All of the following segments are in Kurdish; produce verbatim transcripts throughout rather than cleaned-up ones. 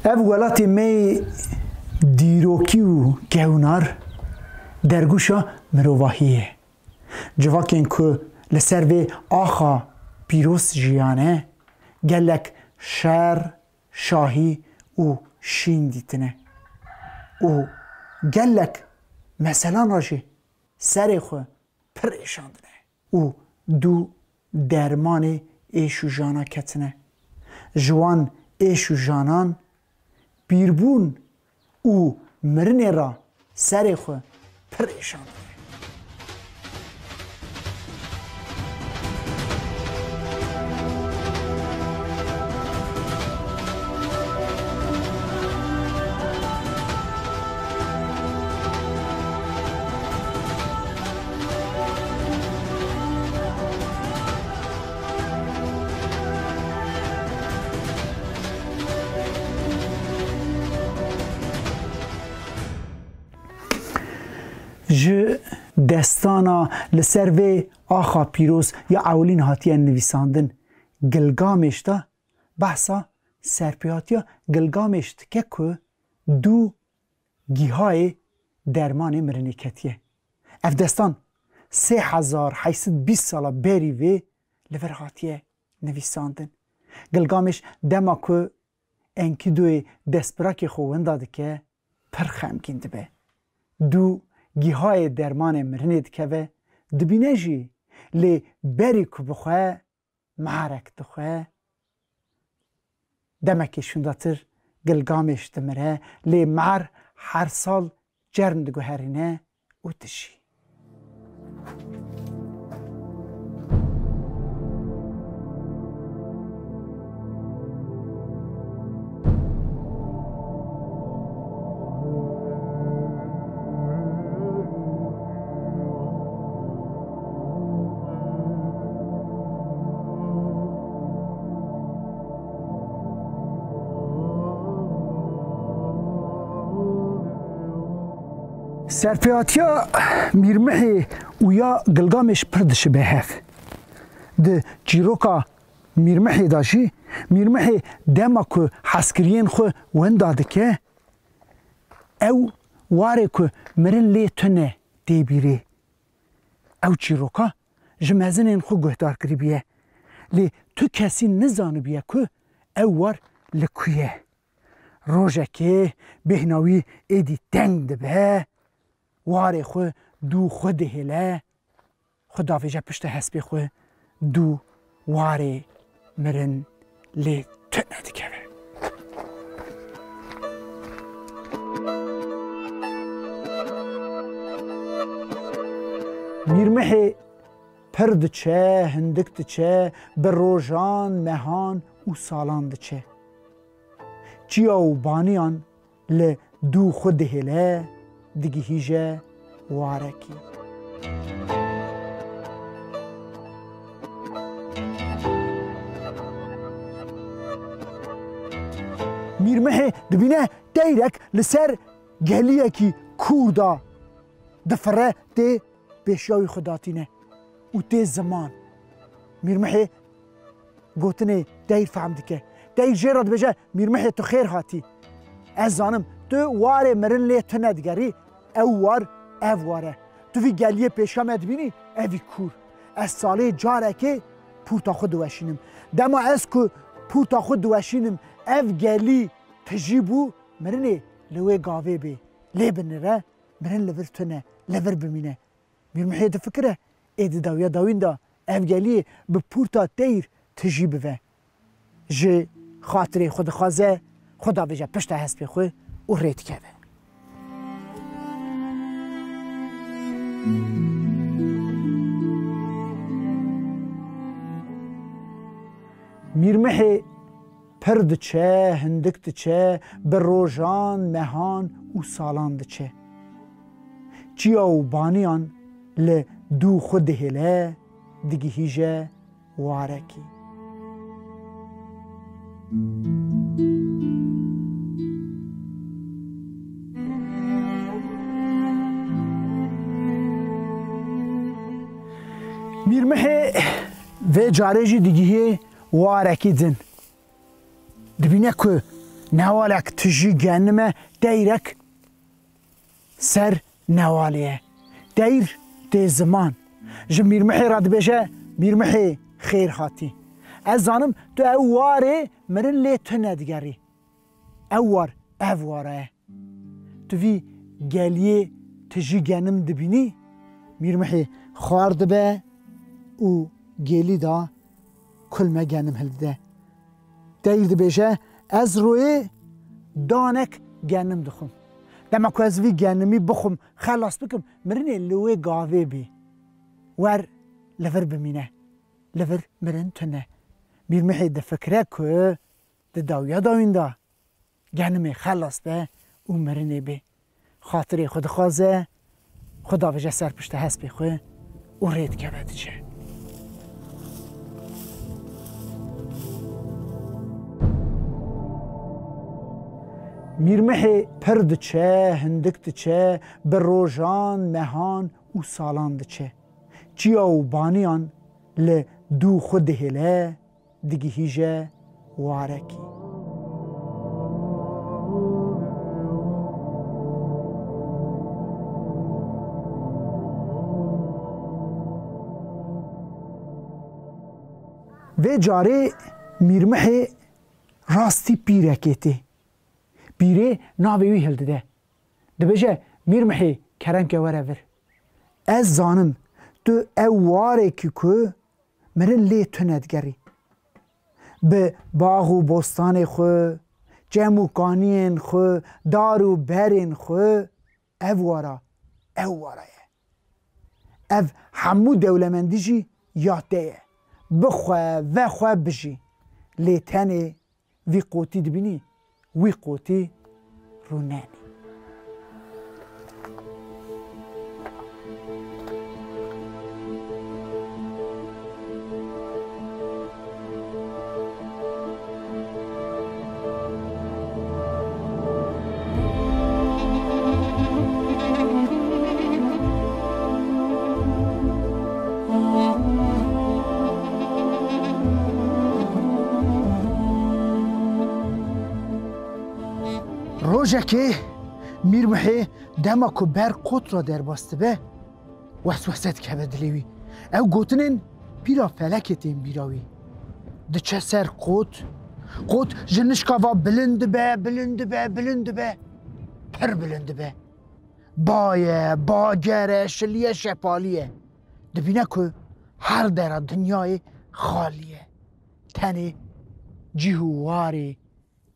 Ev welatê me yê dîrokî û kewnar dergûşa mirovahiyê ye. Civakên ku li ser vê axa pîroz jiyane, gelek şer, şahî û şîn dîtine û gelek meselana jî serê xwe pir êşandine û dû dermanê êş û jana ketine. Ji wan êş û janan pîrbûn û mirinê re serê xwe pir êşandine. Ji destana li ser vê axa pîroz ya ewilîn hatiye nivîsandin Gilgamêş de behsa serpêhatiya Gilgamêş dike ku dû gihayê dermanê mirinê ketiye. Ev destan sê hezar heyt sed bîst sala berî vê li vir hatiye nivîsandin. Gilgamêş dema ku Enkiduê destbirakê xwe winda dike, pir xemgîn dibe. Dû gihayê dermanê mirinê dikeve, dibîne jî, lê berî ku bixwe, meharek dixwe. Demekê şûndatir Gilgamêş dimire, lê mehar her sal cerm diguherîne û dijî. Serpêhatiya Mîrmihê û ya Gilgamêş pir dişibe hev. Di çîroka Mîrmihê de jî, Mîrmihê dema ku hezkiriyên xwe winda dike, ew warê ku mirin lê tune tê bîrê. Ew çîroka ji mezinên xwe guhdar kiribûye. Lê tu kesî nizanibiye ku ew war li ku ye. Rojekê bêhna wî êdî teng dibe, warê xwe dû xwe dihêle, xwe davêje pişta hespê xwe, dû warê mirin lê tune dikeve. Mîrmihê pir diçe, hindik diçe, bi rojan, mehan û salan diçe. Çiya û baniyan li dû xwe dihêle, digihîje warekî. Mîrmihê dibîne teyrek li ser geliyekî kûr de difire, tê pêşiya wî xwe datîne û tê ziman. Mîrmihê gotinê teyr fehm dike. Teyr jê re dibêje, Mîrmihê, tu xêr hatî. Ez zanim, tu warê mirin lê tune digerî, ew war, ev war e. Tu vî geliyê pêşiya me dibînî, evî kûr. Ez salê carekê pûrta xwe diweşînim. Dema ez ku pûrta xwe diweşînim, ev gelî tijî bû, mirinê li wê gavê bê. Lê binire, mirin li vir tune, li vir bimîne. Mîrmihê difikire, ê di dawiya dawîn de ev geliyê bi pûrta teyr tijî bive. Ji xatirê xwe dixwaze, xwe davêje pişta hespê xwe û rê dikeve. Mîrmihê pir diçe, hindik diçe, bi rojan, mehan û salan diçe. Çiya û baniyan li dû xwe dihêle, digihîje warekî. Mîrmihê vê carê jî digihê warekî din. Dibîne ku Newalek tijî genim e, teyrek ser newalê ye. Teyr tê ziman. Ji Mîrmihê re dibêje, Mîrmihê xêr hatî. Ez zanim tu ew warê mirin lê tune digerî. Ew war, ev wara ye. Tu vî geliyê tijî genim dibînî, Mîrmihê xwar dibe û gelî da kulme genim hildide. Teyr dibêje, ez royê danek genim dixwim. Dema ku ez vî genimî bixwim, xelas bikim, mirinê li wê gavê bî. Wer li vir bimîne. Li vir mirin tune. Mîrmihê difikire ku di dawiya dawîn de genimê xelas be û mirinê bê. Xatirê xwe dixwaze, xwe davêje ser pişta hespê xwe û rê dikeve diçe. Mîrmihê pir diçe, hindik diçe, bi rojan, mehan û salan diçe. Çiya û baniyan li dû xwe dihêle, digihîje warekî. Vê carê Mîrmihê rastî pîrekê tê. Pîrê navê wî hildide. Dibêje, Mîrmihê, kerem ke were vir. Ez zanim tu ew warê kî ku mirin lê tune digerî. Bi bax û bostanê xwe, çem û kaniyên xwe, dar û berên xwe, ev wara, ew wara ye. Ev hemû dewlemendî jî ya te ye. Bixwe, vexwe, bijî. Lê tenê vî qotî dibînî, wî qotî rûnenî. Rojekê Mîrmihê dema ku ber qot re derbas dibe, weswese dikeve dilê wî. Ew gotinên pîra felekê tên bîra wî. Diçe ser qot, qot ji nişka va bilind dibe, bilind dibe, bilind dibe, pir bilind dibe. Ba ye, bager e, şilî ye, şepalî ye. Dibîne ku her dera dinyayê xalî ye. Tenê cih û warê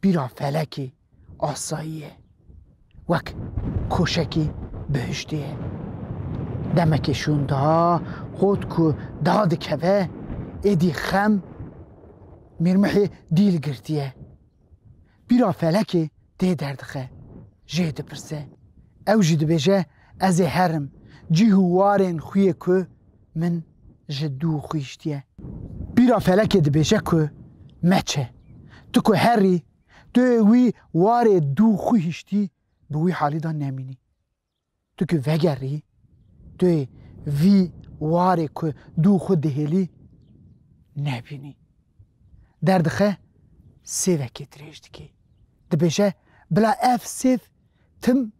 pîra felekê asayî ye. Wek koşekî bihiştê ye. Demekê şûnda qot ku da dikeve, êdî xem Mîrmihê dîl girtiye. Pîra felekê tê derdixe, jê dipirse. Ew jî dibêje, ez ê herim, cih û warên xwiyê ku min ji dû xwe hiştiye. Pîra felekê dibêje ku meçe. Tu ku herî, tu yê wî warê dû xwe hiştî, bi wî halî de nemînî. Tu ku vegerî, tu yê vî warê ku dû xwe dihêlî nebînî. Derdixe sêvekê dirêj dike. Dibêje, bila ev sêv tim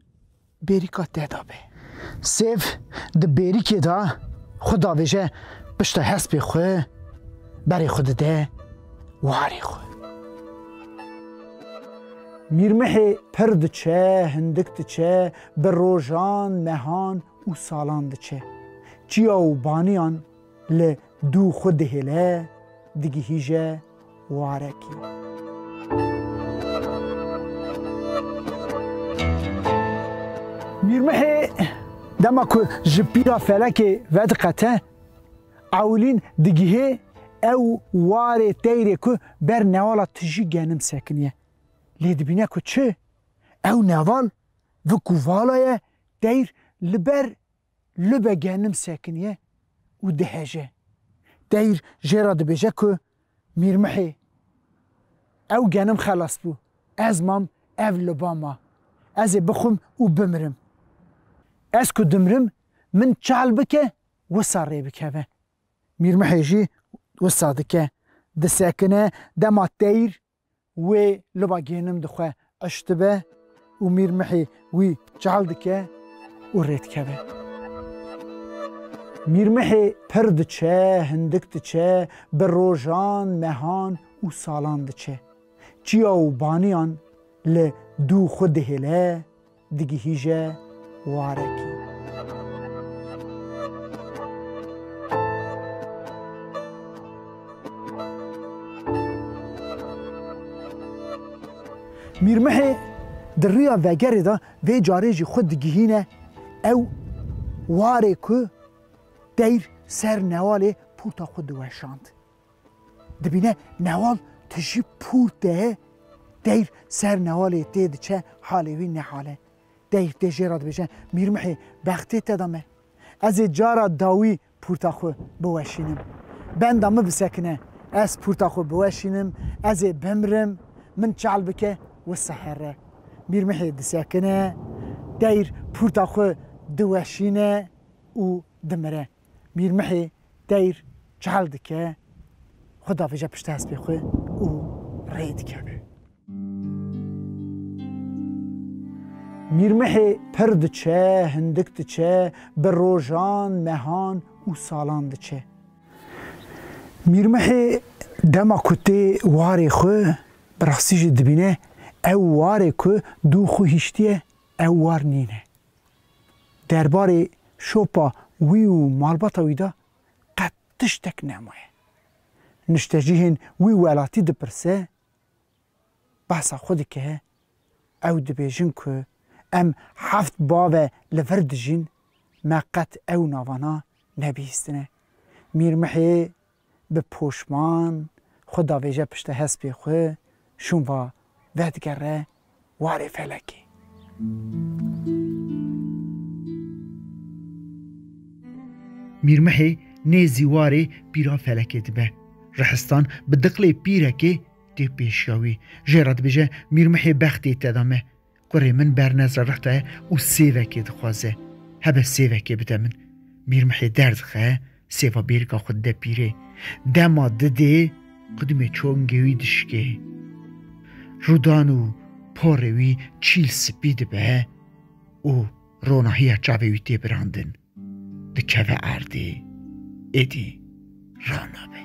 bêrîka te de be. Sêv di bêrîkê de xwe davêje pişta hespê xwe, berê xwe dide warê xwe. Mîrmihê pir diçe, hindik diçe, bi rojan, mehan û salan diçe. Çiya û baniyan li dû xwe dihêle, digihîje warekî. Mîrmihê dema ku ji pîra felekê vediqete, ewilîn digihê ew warê teyrê ku ber newala tijî genim sekiniye. Lê dibîne ku çi? Ew neval vi ku vala ye, teyr li ber libe genim sekiniye û diheje. Teyr jê re dibêje ku, Mîrmihê, ew genim xelas bû. Ez mam, ev liba ma. Ez ê bixwim û bimirim. Ez ku dimirim, min çal bike, wisa rê bikeve. Mîrmihê jî wisa dike. Disekine, dema teyr Wê liba gênim dixwe eş dibe û Mîrmihê wî çal dike û rê dikeve. Mîrmihê pir diçe, hindik diçe, bi rojan, mehan û salan diçe. Çiya û baniyan li dû xwe dihêle, digihîje warekî. Mîrmihê di riya vegerê de vê carê jî xwe digihîne ew warê ku teyr ser newalê pûrta xwe diweşand. Dibîne newal tijî pûrt de ye, teyr ser newalê tê diçe, halê wî ne hal e. Teyr tê jê re dibêje, Mîrmihê, bextê te de me. Ez ê cara dawî pûrta xwe biweşînim. Benda min bisekine, ez pûrta xwe biweşînim, ez ê bimrim, min çal bike, wisa here. Mîrmihê disekine, teyr pûrta xwe diweşîne û dimire. Mîrmihê teyr çal dike, xwe davêje pişta hespê xwe û rê dikeve. Mîrmihê pir diçe, hindik diçe, bi rojan, mehan û salan diçe. Mîrmihê dema ku tê warê xwe, bi rastî jî dibîne ew warê ku dû xwe hiştiye, ew war nîne. Derbarê şopa wî û malbata wî de qet tiştek nemaye. Niştecihên wî welatî dipirse, behsa xwe dike, ew dibêjin ku em heft bave li vir dijîn, me qet ew navana nebihîstine. Mîrmihê bi poşman xwe davêje pişta hespê xwe, şûn va vedigere warê felekê. Mîrmihê nêzî warê pîra felekê dibe. Rihistan bi diqlê pîrekê tê pêşiya wî. Jê re dibêje, Mîrmihê bextê te de me. Kurê min bernez re rexte û sêvekê dixwaze. Hebe sêvekê bide min. Mîrmihê derdixe, sêva bêrika xwe dide pîrê. Dema didê, qudimê çongê wî dişkê. Rûdan û porê wî çîl spî dibe û ronahiya çavê wî tê birandin. Dikeve erdê, êdî ranabe.